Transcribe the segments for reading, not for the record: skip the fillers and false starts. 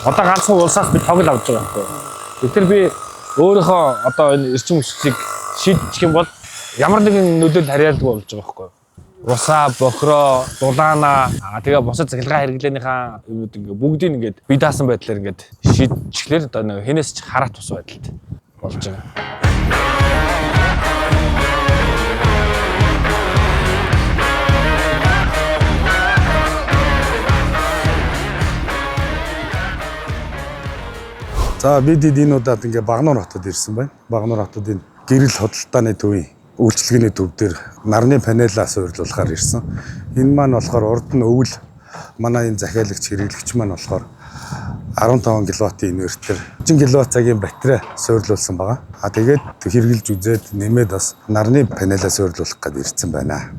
Одоо ганцхан улсаас би тог л авч байгаа байхгүй. Тэгэхээр би өөрийнхөө одоо энэ эрчим хүчийг шийдчих юм бол ямар нэгэн нөлөөлөл харьяалгүй болж байгаа байхгүй. Усаа, бохроо, дулаана тэгээ бусад цахилгаан хэрэглээнийхаа юмуд ингээ бүгдийг ингээд бие даасан байдлаар ингээд шийдчихлээр одоо нэг хинээс ч хараат ус байдалд болж байгаа. За бид энэ удаад ингээ Багнуур хотод ирсэн байна. Багнуур хотод энэ гэрэл худалдааны төвийн үйлчилгээний төв дээр нарны панелаа суйрлуулахаар ирсэн. Энэ маань болохоор урд нь өвөл манай энэ захиалагч хэрэглэгч маань болохоор 15 кВт инвертер 30 кВт цагийн батарей суйрлуулсан байгаа. А тэгээд хэрэглэж үзээд нэмээд бас нарны панелаа суйрлуулах гээд ирсэн байна.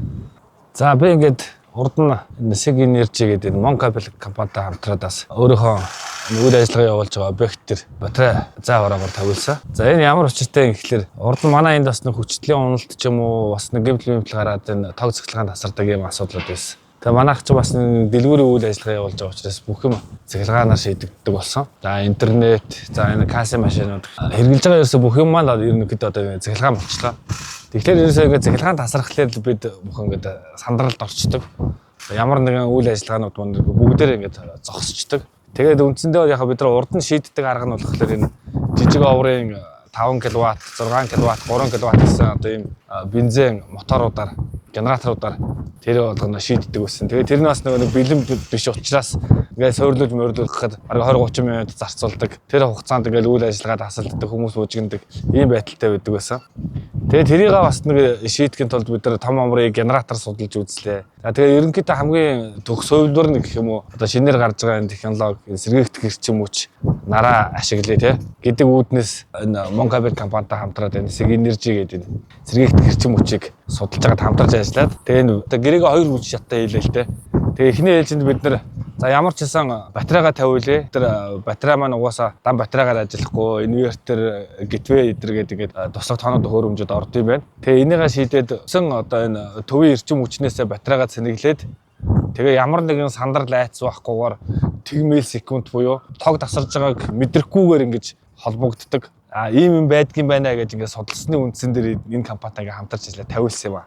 За би ингээд урд нь энэ Sig Energy гэдэг энэ Moncabel компанитай хамтраад бас өөрийнхөө энэ үйл ажиллагаа явуулж байгаа объект төр батарей зай хораагоор тавиулсан. За энэ ямар учиртай юм гэхэлэр урд нь манай энд бас нэг хүчлийн уналт ч юм уу бас нэг гэмтэл гэмтэл гараад энэ тог цахилгаан тасардаг юм асуудлууд байсан. Тэгээ манайх ч бас нэг дэлгүүрийн үйл ажиллагаа явуулж байгаа учраас бүх юм цахилгаанаар шийдэгддэг болсон. За интернет, за энэ кассын машинууд хэрэглэж байгаа ерөөсө бүх юм маань ерөнхийдөө одоо энэ цахилгаан болчлоо. Тэгэхээр ерөөсөө ингээд цахилгаан тасрахлаар л бид бүх ингээд сандралд орчдөг. Ямар нэгэн үйл ажиллагаанууд маань бүгдээр ингээд зогсчдөг. Тэгээд үндсэндээ яг бид нар урд нь шийддэг арга нь болохоор энэ жижиг оврын 5 кВт, 6 кВт, 3 кВт гэсэн одоо ийм бензин моторуудаар, генераторуудаар тэр болгоно шийддэг байсан. Тэгээд тэр нь бас нөгөө нэг бэлэн биш учраас ингээд суурлуулж муурлуулахад бараг 20 30 минут зарцуулдаг. Тэр хугацаанд ингээд үйл ажиллагаа тасалддаг, хүмүүс бужигнадаг ийм байдалтай байдаг байсан. Тэгээд тэрийг бас нэг шийдэхин тулд бид нар том омрын генератор судалж үзлээ. За тэгээд ерөнхийдөө хамгийн төгс хувилбар нь гэх юм уу одоо шинээр гарч байгаа энэ технологи энэ сэргээгдэх эрчим хүч нараа ашиглая те гэдэг үүднээс энэ Moncabel компанитай хамтраад энэ Sig Energy гэдэг энэ сэргээгдэх эрчим хүчийг судалж байгаад хамтарч ажиллаад тэгээд энэ одоо гэрээгээ хоёр хүч шаттай хийлээ л те. Тэгээ эхний ээлжинд бид нар за ямар ч гэсэн батарейгаа тавиулээ. Тэр батарей маань угаасаа дан батарейгаар ажиллахгүй инвертер, gateway эдэр гэдэг ингээд туслах тоонууд хөөрөмжөд орд юм байна. Тэгээ энийгээ шийдээд сэн одоо энэ төвийн эрчим хүчнээсээ батарейгаа цэнэглээд тэгээ ямар нэгэн сандрал айц байхгүйгээр тэгмэл секунд буюу тог тасарж байгааг мэдрэхгүйгээр ингэж холбогддог. А ийм юм байдгийн байна гэж ингээд судалсны үндсэн дээр энэ компанитай ингээд хамтарч ажиллаа тавиулсан юм а.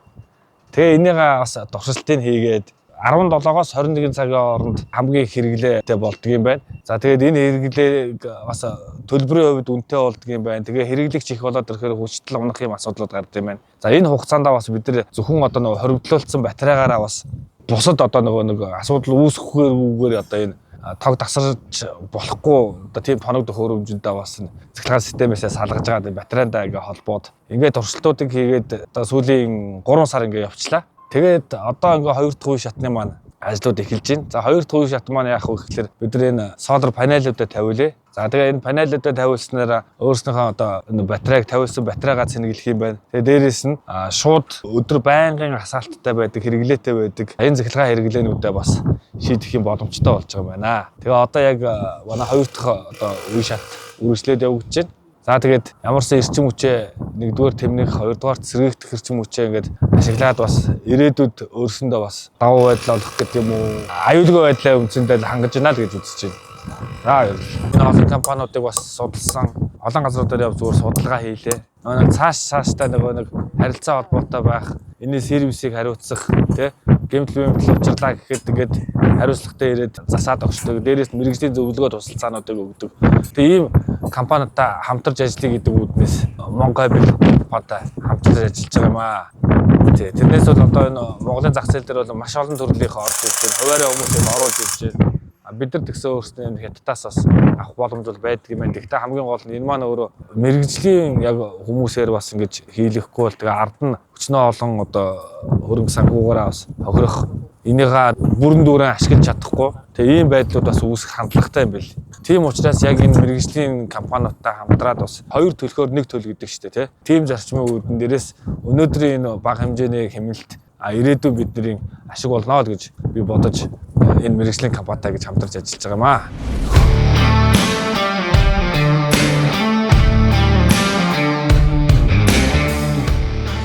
Тэгээ энийгээ бас туршилтыг хийгээд 17-оос 21 цагийн хооронд хамгийн их хэрэглээтэй болдго юм байна. За тэгээд энэ хэрэглээг бас төлбөрийн хувьд үнэтэй болдго юм байна. Тэгээ хэрэглэгч их болоод ирэхээр хүчтэл унах юм асуудлууд гардаг юм байна. За энэ хугацаанд бас бид нар зөвхөн одоо нөгөө хоригдлуулсан батарейгаараа бас бусад одоо нөгөө нэг асуудал үүсэхгүйгээр одоо энэ тог тасарч болохгүй одоо тийм тоног төхөөрөмжөндөө бас цахилгаан системээсээ салгаж байгаа батарейндаа ингээ холбоод ингээ туршилтуудыг хийгээд одоо сүүлийн 3 сар ингээ явчлаа. Тэгээд одоо ингээ хоёр дахь үе шатны маань ажлууд эхэлж байна. За хоёр дахь үе шат маань яах вэ гэхэлэр бид нар энэ solar панелуудаа тавиулээ. За тэгээ энэ панелуудаа тавиулснараа өөрснийхөө одоо энэ батарейг тавиулсан батарейгаа цэнэглэх юм байна. Тэгээ дээрэс нь шууд өдөр байнгын асаалттай байдаг, хэрэглээтэй байдаг. Энэ цахилгаан хэрэглээнүүдээ бас шийдэх юм боломжтой болж байгаа юм байна. Тэгээ одоо яг манай хоёр дахь одоо үе шат үргэлжлээд явагдаж байна. За тэгээд ямар ч эрчим хүчээ нэгдүгээр тэмнэх, хоёрдугаар сэргээгдэх эрчим хүчээ ингээд ашиглаад бас ирээдүйд өөрсөндөө бас давуу байдал олох гэдэг юм уу, аюулгүй байдлаа үндсэндээ л хангаж байна л гэж үзэж байна. За баярлалаа. Энэ олон компаниудыг бас судалсан, олон газруудаар яв зүгээр судалгаа хийлээ. Нөгөө нэг цааш цааштай нөгөө нэг харилцаа холбоотой байх, энэний сервисийг хариуцах, тэ гэмтэл гэмтэл учирлаа гэхэд ингээд хариуцлагатай ирээд засаад өгчдөг. Дээрээс нь мэргэжлийн зөвлөгөө тусалцаануудыг өгдөг. Тэгээ ийм компаниудаа хамтарч ажиллая гэдэг үүднээс Moncabel компанитай хамтарч ажиллаж байгаа юм аа. Тий, тэрнээс бол одоо энэ Монголын зах зээл дээр бол маш олон төрлийнх орж ирж байна. Хуваарь хүмүүсийг оруулж ирж байна. Бид нар тэгсэн өөрсдөө энэ хятадаас бас авах боломж бол байдаг юм байна. Гэхдээ хамгийн гол нь энэ маань өөрөө мэргэжлийн яг хүмүүсээр бас ингэж хийлэхгүй бол тэгээ ард нь өчнөө олон одоо хөрөнгө санхүүгаараа бас хохирох энийгээ бүрэн дүүрэн ашиглаж чадахгүй. Тэгээ ийм байдлууд бас үүсэх хандлагатай юм бэл. Тийм учраас яг энэ мэргэжлийн компаниудтай хамтраад бас хоёр төлөхөөр нэг төл гэдэг шүү дээ, тий. Тийм зарчмын үүдэн дээрээс өнөөдрийн энэ бага хэмжээний хэмнэлт ирээдүйн бидний ашиг болно л гэж би бодож энэ мэргэжлийн компанитай гэж хамтарч ажиллаж байгаа юм аа.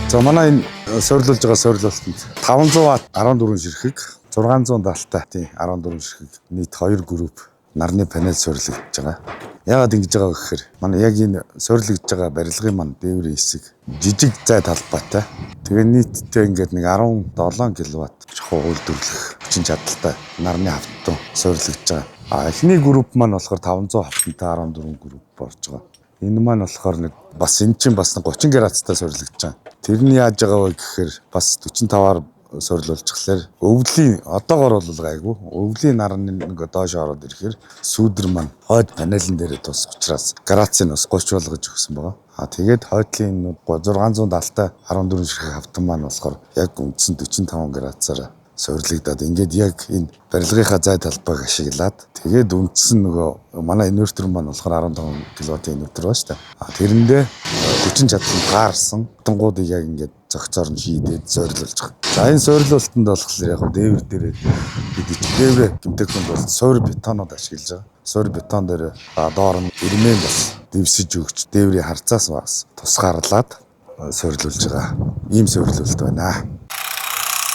За манай энэ суйрлуулж байгаа суйрлуултанд 500 ватт 14 ширхэг, 670 таа тийм 14 ширхэг нийт 2 групп нарны панел суурилагдаж байгаа. Яагаад ингэж байгаа вэ гэхээр манай яг энэ суурилагдж байгаа барилгын маань дээврийн хэсэг жижиг зай талбайтай. Тэгээ нийтдээ ингээд нэг 17 кВт чухал үйлдвэрлэх хүчин чадалтай нарны хавтан суурилагдж байгаа. А эхний групп маань болохоор 500 хавтантай 14 групп болж байгаа. Энэ маань болохоор нэг бас энэ чинь бас 30 градустай суурилагдж байгаа. Тэр нь яаж байгаа вэ гэхээр бас 45-аар суурилуулчихлаар өвлийн одоогор бол гайгүй. Өвлийн нарны нэг доош ороод ирэхээр сүүдэр маань хойд панелын дээрээ тусах учраас градусын бас 30 болгож өгсөн байгаа. А тэгээд хойдлын 670-тай 14 ширхэг хавтан маань болохоор яг үндсэн 45 градусаар суурилагдаад ингээд яг энэ барилгынхаа зай талбайг ашиглаад тэгээд үндсэн нөгөө манай инвертер маань болохоор 15 кВт инвертер байна шүү дээ. А тэрэндээ хүчин чадал нь таарсан тангуудыг яг ингээд зохицоор нь шийдээд суурилуулж байгаа. За энэ суурилуултанд болохоор яг дээвэр дээрээ бид дээврээ гэмтэхүнд бол суур бетонод ашиглаж байгаа. Суур бетон дээр доор нь ирмэн бас дэвсэж өгч дээврийн харцаас бас тусгаарлаад суурилуулж байгаа. Ийм суурилуулалт байна.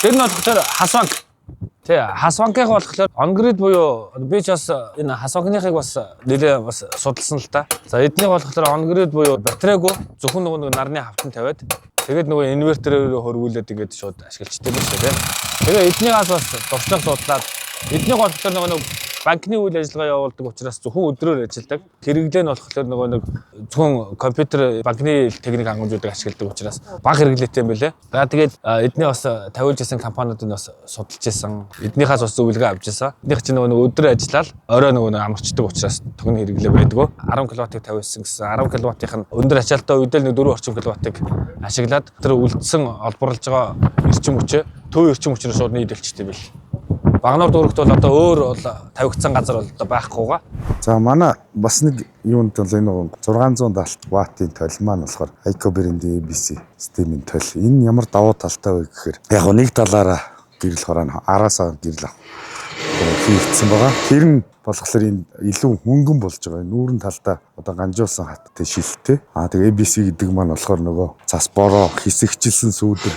Тэр нь болохоор Хасванг. Тий, Хасвангийн болохоор on-grid буюу би ч бас энэ Хасвангийнхыг бас нэлээ бас судалсан л та. За эднийг болохоор on-grid буюу батарейгүй зөвхөн нөгөө нэг нарны хавтан тавиад тэгээд нөгөө инвертороор хөрвүүлээд ингээд шууд ашиглаждаг юм шүү дээ. Тэгээ эднийгээс бас туршлага судлаад эднийг болохоор нөгөө нэг банкны үйл ажиллагаа явуулдаг учраас зөвхөн өдрөөр ажилладаг. Хэрэглээ нь болохоор нөгөө нэг зөвхөн компьютер банкны техник хангамжуудыг ашигладаг учраас бага хэрэглээтэй юм билээ. За тэгээд эдний бас тавиулж исэн компаниудыг бас судалж исэн. Эднийхээс бас зөвлөгөө авч исэн. Эднийх чинь нөгөө нэг өдөр ажиллаад орой нөгөө нэг амарчдаг учраас тогны хэрэглээ байдгүй. 10 кВт-ыг тавиулсан гэсэн 10 кВт-ийн нь өндөр ачаалттай үед л нэг 4 орчим кВт-ыг ашиглаад тэр үлдсэн олборлож байгаа эрчим хүчээ төв эрчим хүчээр шууд нийлүүлчихдэг юм бил. Багануур дүүрэгт бол одоо өөр бол тавигдсан газар бол одоо байхгүйгаа. За манай бас нэг юунд бол энэ 670 ваттын толь маань болохоор Aiko брендийн ABC системийн толь. Энэ ямар давуу талтай вэ гэхээр яг нэг талаараа гэрэл хороо араасаа гэрэл авах хийгдсэн байгаа. Тэр нь болохоор энэ илүү хөнгөн болж байгаа. Нүүрэн талдаа одоо ганжуулсан хаттай шилтэй. Аа тэгээ ABC гэдэг маань болохоор нөгөө цас бороо хэсэгчилсэн сүүдэр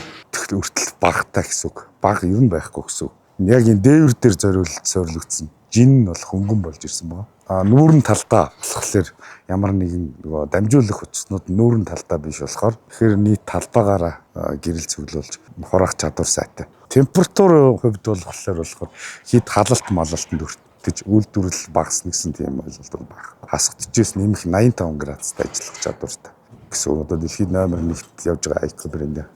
өртөл багтай гэсэн үг. Баг ер нь байхгүй гэсэн үг. Яг энэ дээвэр дээр зориулж суйрлагдсан жин нь бол хөнгөн болж ирсэн байгаа. А нүүрэн талдаа болохоор ямар нэгэн нөгөө дамжуулах хүчнүүд нүүрэн талдаа биш болохоор тэгэхээр нийт талбайгаараа гэрэл цуглуулж хураах чадвар сайтай. Температурын хувьд болохоор хэд халалт малалтанд өртөж үйлдвэрлэл багасна гэсэн тийм ойлголт баг. Хасах 40-с нэмэх 85 градустай ажиллах чадвартай гэсэн. Одоо дэлхийд номер 1-т явж байгаа Aiko брендийн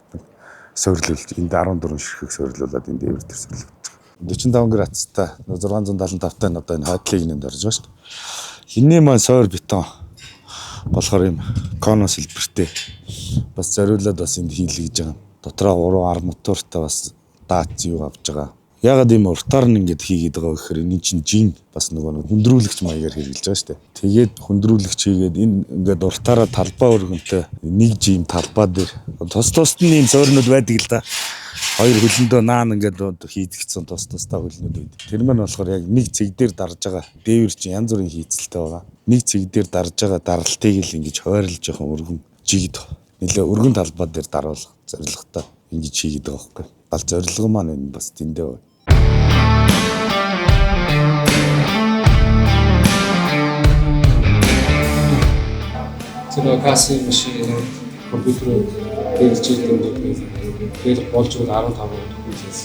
суйрлуулж энд 14 ширхэг суйрлуулад энд дээвэр дээр суйрлуулж байгаа. 45 градустай 675-тай нь одоо энэ хойдлыг нэнд орж байгаа шүү дээ. Энэний маань сойр бетон болохоор юм конус хэлбэртэй бас зориулаад бас энд хийлгэж байгаа. Дотроо 3 арматуртай бас даац юу авч байгаа. Ягаад ийм уртаар нь ингэж хийгээд байгаа вэ гэхээр энэ чинь жин бас нөгөө хүндрүүлэгч маягаар хэрэглэж байгаа шүү дээ. Тэгээд хүндрүүлэгч хийгээд энэ ингээд уртаараа талбай өргөнтэй нэг жим талбай дээр тус тусд нь ийм суурнууд байдаг л да. Хоёр хөлөндөө наан ингээд хийдгдсэн тус тусдаа хөлнүүд байдаг. Тэр маань болохоор яг нэг цэг дээр дарж байгаа дээвэр чинь янз бүрийн хийцэлтэй байгаа. Нэг цэг дээр дарж байгаа даралтыг л ингэж хойрлж жоохон өргөн жигд нэлээ өргөн талбай дээр даруулах зорилготой ингэж хийгээд байгаа байхгүй. Гал зорилго маань энэ бас тэндээ байна. Тэр кассын машин компьютерүүд хэрэглэж идэг тэгэл болж байгаа 15 хүлээс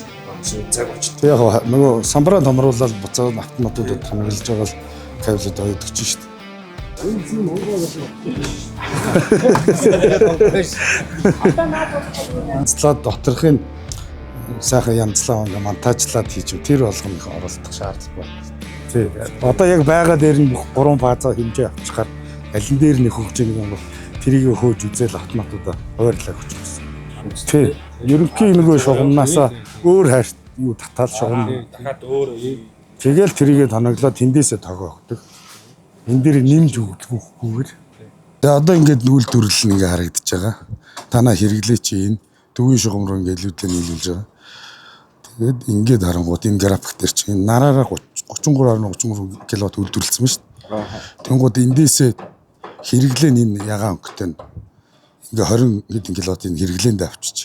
цаг очт. Тэг яг нөгөө самбараа томруулаад буцаад автоматуудад хамгаалж байгаа л кабелүүд ойдог чинь шүү дээ. Янзлаад доторхын сайхан янзлаа ингээ монтажлаад хийж тэр болгоно их оролдох шаардлага байна. Тий. Одоо яг байгаа дээр нь бүх гурван фаза хэмжээ авчихаар алин дээр нь хөгж нэг юм бол тэрийг хөөж үзэл автоматуудаа хуваарлаа өгч байсан. Тий. Ерөнхий нөгөө шугамнаасаа өөр хайрт юу татаал шугам. Дахиад өөр Тэгэл тэрийгэ тоноглоод тэндээсээ тогоо өгдөг. Энэ дээр нэмж өгдөггүйгээр. Тэгээ одоо ингээд нүүлдвэрлэл нь ингээ харагдаж байгаа. Танаа хэрэглээ чи энэ төвийн шугам руу ингээ илүүтэй нийлүүлж байгаа. Тэгээд ингээд харангуут энэ график дээр чи энэ нараараа 33.33 кВт үйлдвэрлэсэн ба шүү дээ. Тэнгууд эндээсээ хэрэглээ нь энэ ягаан өнгөтэй нь ингээ 20 хэдэн кВт-ийн хэрэглээндээ авчиж.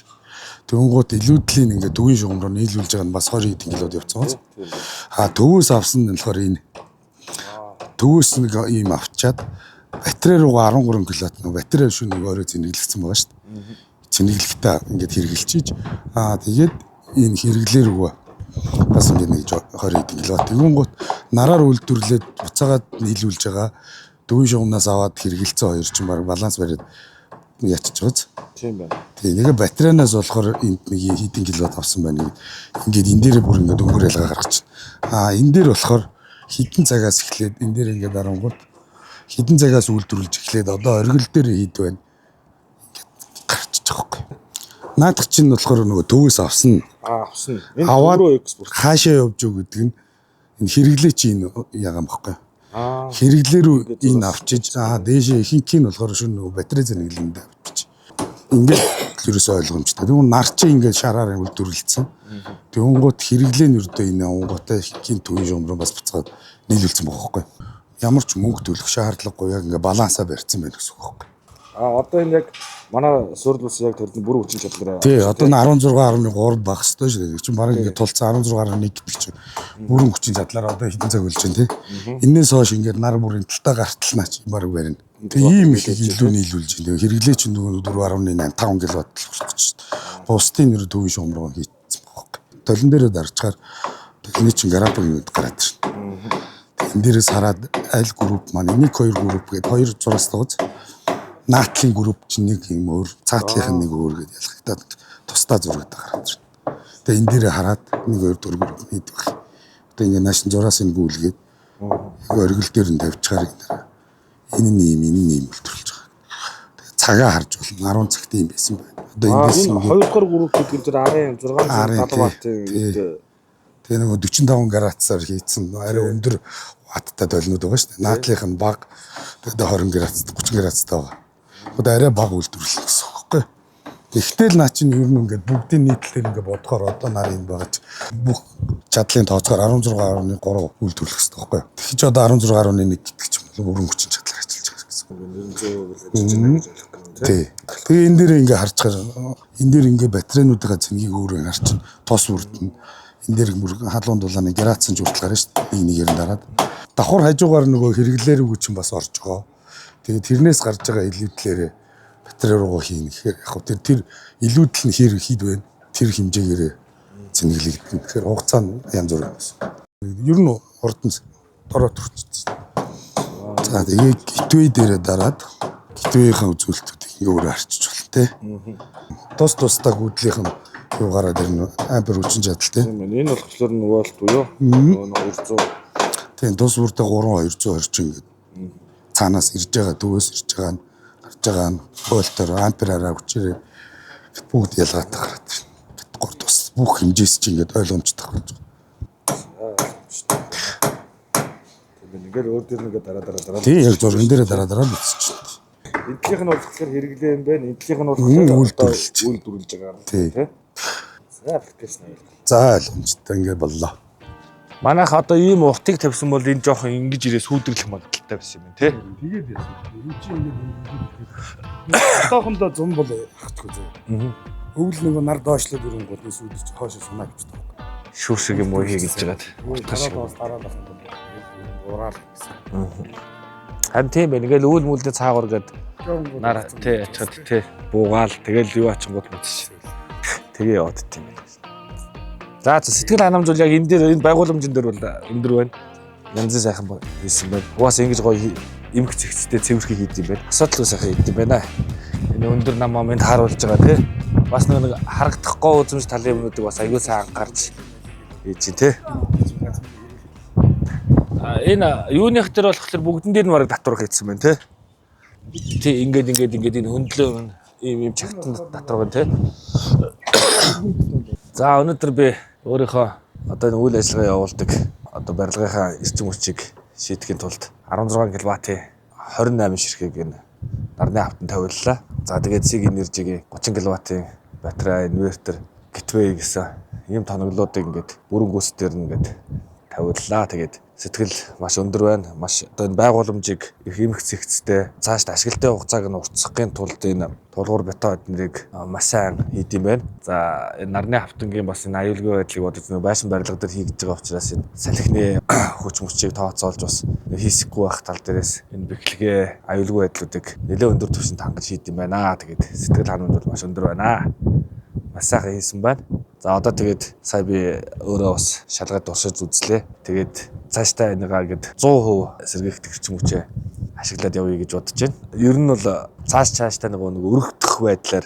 Тэнгууд илүүдлийн ингээ төвийн шугам руу нийлүүлж байгаа нь бас 20 хэдэн кВт явцсан биз. А төвөөс авсан нь болохоор энэ Төвөөс нэг ийм авчаад батарей руугаа 13 кВт нэг батарей шүү нэг өөрөө цэнэглэгдсэн байгаа шүү дээ. Цэнэглэхдээ ингээд хэрэгэлчиж тэгээд энэ хэрэглээ рүүгээ бас ингээд нэг 20 хэдэн киловатт. Тэгэнгүүт нараар үйлдвэрлээд буцаагаад нийлүүлж байгаа төвийн шугамнаас аваад хэрэгэлцэн хоёр чинь баг баланс бариад ятчих байгааз. Тийм байна. Тэгээ нэг батарейнаас болохоор энд нэг хэдэн киловатт авсан байна гэдэг. Ингээд энэ дээрээ бүр ингээд өнгөр ялгаа гаргаж байна. Энэ дээр болохоор хэдэн цагаас эхлээд энэ дээр ингээд дарангууд хэдэн цагаас үйлдвэрлэж эхлээд одоо оргил дээр хэд байна. Ингээд гарчиж байгаа байхгүй. Наадах чинь болохоор нөгөө төвөөс авсан. Авсан. Энэ Аваад рүү экспорт. хаашаа явж юу гэдэг нь энэ хэрэглээ чи энэ ягаан байхгүй. Хэрэглээ рүү энэ авчиж дээшээ ихэнх нь болохоор шүн нөгөө батарей зэнэглэндээ авчиж. Ингээд ерөөсөө ойлгомжтой. Тэгвэл нар чи ингээд шараар үйлдвэрлэсэн. Тэгэнгүүт хэрэглээ нь ердөө энэ унгуутай хин төвийн шугам руу бас буцаад нийлүүлсэн байгаа байхгүй. Ямар ч мөнгө төлөх шаардлагагүй яг ингээд балансаа барьсан байх гэсэн үг байхгүй. Одоо энэ яг манай суурил улс яг төрлийн бүрэн хүчин чадлаараа. Тий, одоо н 16.3 байх ёстой шүү дээ. Чинь бараг ингээд тулцсан 16.1 гэдэг чинь бүрэн хүчин чадлаар одоо хэдэн цаг болж байна тий. Энээс хойш ингээд нар бүрийн талтаа гарталнаа чи бараг барина. Тэгээ ийм их илүү нийлүүлж байна. Тэгээ хэрэглээ чинь нөгөө 4.8 5 кВт л болох гэж шүү дээ. Бусдын нэр төвийн шугам руу хийцсэн байгаа байхгүй. Толон дээрээ дарчаар толны чинь график ингээд гараад ирнэ. Энэ дээрээс хараад аль групп маань 1 2 групп гээд 2 зураас дооц наатлын групп чинь нэг юм өөр, цаатлынх нь нэг өөр гэдээ ялгагдаад тусдаа зурагдаа гараад ирнэ. Тэгээ энэ дээрээ хараад 1 2 4 групп нийт байх. Одоо ингээ нааш нь зураас нь гүйлгээд яг оргил дээр нь тавьчихаар энэ нь ийм, энэ нь ийм үйлдвэрлэж байгаа. Тэгээ цагаа харж болно. 10 цагт ийм байсан байна. Одоо эндээс Энэ ингээд 2 дугаар групп гэдэг нь тэр арын 670 ваттын тий. Тэгээ нөгөө 45 градусаар хийцэн арай өндөр ватттай долнууд байгаа шүү дээ. Наадлынх нь бага тэгээд 20 градус 30 градустай байгаа. Одоо арай бага үйлдвэрлэх гэсэн үг байхгүй. Тэгтэл наа чинь ер нь ингээд бүгдийн нийтлэлээр ингээд бодохоор одоо нар энэ байгаа чи бүх чадлын тооцоогоор 16.3 үйлдвэрлэх хэрэгтэй байхгүй. Тэгэж одоо 16.1 гэдэг чинь бүрэн хүчин чадлаар ажиллаж байгаа гэсэн. 100% ажиллаж байгаа гэж ойлгох юм тий. Тий. Тэгээ энэ дээр ингээ харчихаар энэ дээр ингээ батарейнуудынхаа цэнгийг өөрөө харчин тос бүрдэн. Энэ дээр бүр халуун дулааны градусын хүртэл гарна шүү дээ. Нэг нэгээр нь дараад. Давхар хажуугаар нөгөө хэрэглээр үгүй чинь бас орж байгаа. Тэгээ тэрнээс гарч байгаа илүүдлээрээ батарей руугаа хийнэ гэхээр яг хөө тэр илүүдэл нь хэр хид вэ? Тэр хэмжээгээрээ цэнэглэгдэнэ. Тэгэхээр хугацаа нь янз бүр юм байна. Ер нь хурдан дороо төрчихсөн. За тэгээ gateway дээрээ дараад gateway-ийн үзүүлэлтүүдийг ингээ өөрөө арчиж болно те. Тус тусдаа гүйдлийнх нь юу гараад ирнэ ампер хүчин чадал те. Тийм байна. Энэ болохоор нь вольт буюу нөгөө 200. Тийм тус бүрдээ 3 220 ингээд цаанаас ирж байгаа төвөөс ирж байгаа нь гарч байгаа нь вольтоор ампераараа хүчээрээ бүгд ялгаатай гараад ирнэ. Гур тус бүх хэмжээс чи ингээд ойлгомжтой болж байгаа. Тийм байна. Ингээл өөр дээр нэгэ дараа дараа дараа. Тийм яг зурган дээрээ дараа дараа л үзчихсэн. Эдлийнх нь болохоор хэрэглээ юм байна. Эдлийнх нь болохоор үйлдвэрлэж. үйлдвэрлэж байгаа юм Тий. тий. За аппликейшн аяа. За ойлгомжтой ингээд боллоо. Манайх одоо ийм уртыг тавьсан бол энэ жоохон ингэж ирээ сүүдэрлэх магадaltaй байсан юм тий. Тэгээд яасан. Энэ чинь ингээд одоохондоо зам бол хахчгүй зөө. Өвөл нөгөө нар доошлоод ирэнгүүт нь сүйдэж хоошо сунаа гэж байгаа. Шүүр шиг юм уу хийж жагаад. Уртгах шиг. Дараа байх юм бол ураал гэсэн. Харин тийм байна. Ингээл өвөл мүлдээ цаагуур гээд нар тий ачаад тий буугаал тэгэл юу ачингууд буцчих. Тэгээ яваад тийм байна. За сэтгэл ханамж бол яг энэ дээр энэ байгууламжин дээр бол өндөр байна. Янзын сайхан хийсэн байна. Угаасаа ингэж гоё эмх зэгцтэй цэвэрхий хийд юм байна. Асуудалгүй сайхан хийд юм байна. Энэ өндөр нам момент харуулж байгаа тий. Бас нэг харагдах гоо үзэмж талын юмнуудыг бас аюул сайн анхаарч хийж чинь тий. Энэ юуных дээр болохоор бүгдэн дээр нь бараг татвар хийсэн байна тий. Тий ингээд ингээд ингээд энэ хөндлөө ийм ийм чагтан татвар байна тий. За өнөөдөр би өөрийнхөө одоо энэ үйл ажиллагаа явуулдаг одоо барилгынхаа эрчим хүчийг шийдэхин тулд 16 кВт-ийн 28 ширхэг энэ нарны хавтан тавиуллаа. За тэгээд Sig Energy-гийн 30 кВт-ийн батарей, инвертер, gateway гэсэн ийм тоноглоодыг ингээд бүрэн гүйцэтгэр нь ингээд тавиуллаа. Тэгээд Сэтгэл маш өндөр байна. Маш одоо энэ байгууламжийг их эмх зэгцтэй цаашд ашигладаг хугацааг нь уртсахын тулд энэ тулгуур бетон эднэрийг маш сайн хийд юм байна. За, энэ нарны хавтангийн бас энэ аюулгүй байдлыг бодож нөө байшин барилга дээр хийгдэж байгаа учраас энэ салхины хүч мөчийг тооцоолж бас хийсэхгүй байх тал дээрээс энэ бэхлэгээ, аюулгүй байдлуудыг нэлээд өндөр түвшинд хангаж хийд юм байна. Тэгээд сэтгэл ханамж бол маш өндөр байна. Маш сайхан хийсэн байна. За, одоо тэгээд сая би өөрөө бас шалгаад туршиж үзлээ. Тэгээд цаашдаа энийгээ ингээд 100% сэргээгдэх эрчим хүчээ ашиглаад явъя гэж бодож байна. Ер нь бол цааш цаашдаа нэг өргөдөх байдлаар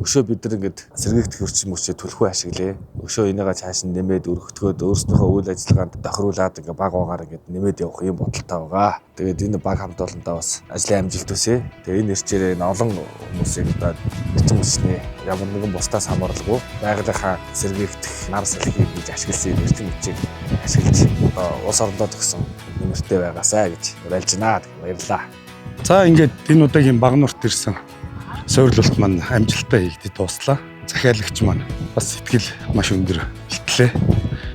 өшөө бид нар ингээд сэргээгдэх эрчим хүчээ түлхүү ашиглая. Өшөө энийгээ цааш нь нэмээд өргөтгөөд өөрснийхөө үйл ажиллагаанд тохируулаад ингээд баг багаар ингээд нэмээд явах юм бодолтой байгаа. Тэгээд энэ баг хамт олондоо бас ажлын амжилт хүсье. Тэгээд энэ эрчээрээ энэ олон хүмүүсийг одоо эрчим хүчний ямар нэгэн бусдаас хамааралгүй байгалийнхаа сэргээгдэх нар салхийг гэж ашигласан энэ эрчим хүчийг ашиглаж одоо улс орондоо төгсөн нэмэртэй байгаасай гэж уриалж байна. Баярлалаа. За, ингээд энэ удаагийн Багануурт ирсэн суйрлалт маань амжилттай хийгдэж дууслаа. Захиалагч маань бас сэтгэл маш өндөр илтлээ.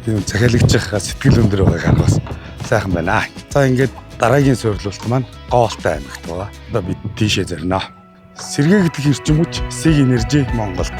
Энэ захиалагчийнхаа сэтгэл өндөр байгааг харах бас сайхан байна. За, ингээд дараагийн суйрлалт маань Гоолтой аймагт байгаа. Одоо бид тийшээ зорино. Сэргээгдэх эрчим хүч, Sig Energy Монголд.